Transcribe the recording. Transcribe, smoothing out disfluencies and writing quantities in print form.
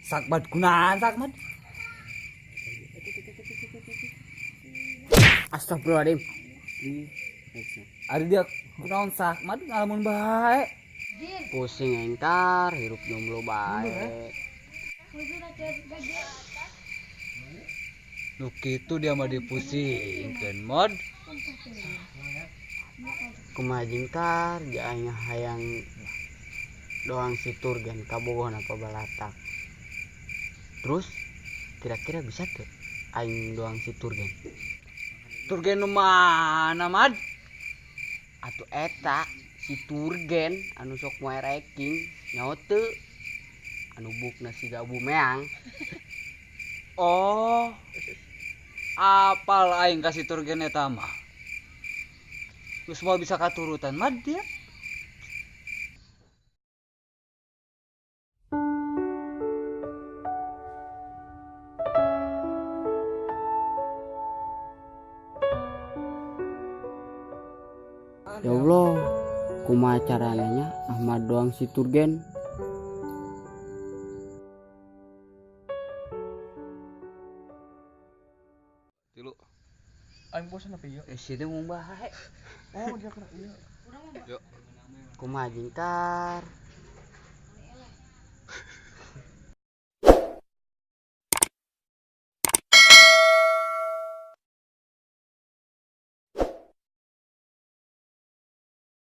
Sakmat kunaan sakmat. Astagfirullahaladzim. Ari dia kunaon sakmat ngalamun bae. Pusing engkar hirup jomblo bae. Nu kitu dia mah dipusingkeun mod. Kumaha jingkar aing hayang doang si Turgen kabogohna pabalatak. Terus kira-kira bisa tuh aing doang si Turgen. Turgen nu mana mad? Atuh eta si Turgen anu sok moe ranking nyaho teu anu bukna siga bumeang. Oh. Apal aing ka si Turgen eta mah. Geus moal bisa katurutan mad dia. Ya Allah, kumaha carana nya Ahmad doang si Turgen. Tilu. Aing bosan apa ieu? Si teh ngomong bae. Oh, dia kena ieu. Yuk. Kumaha jingkar?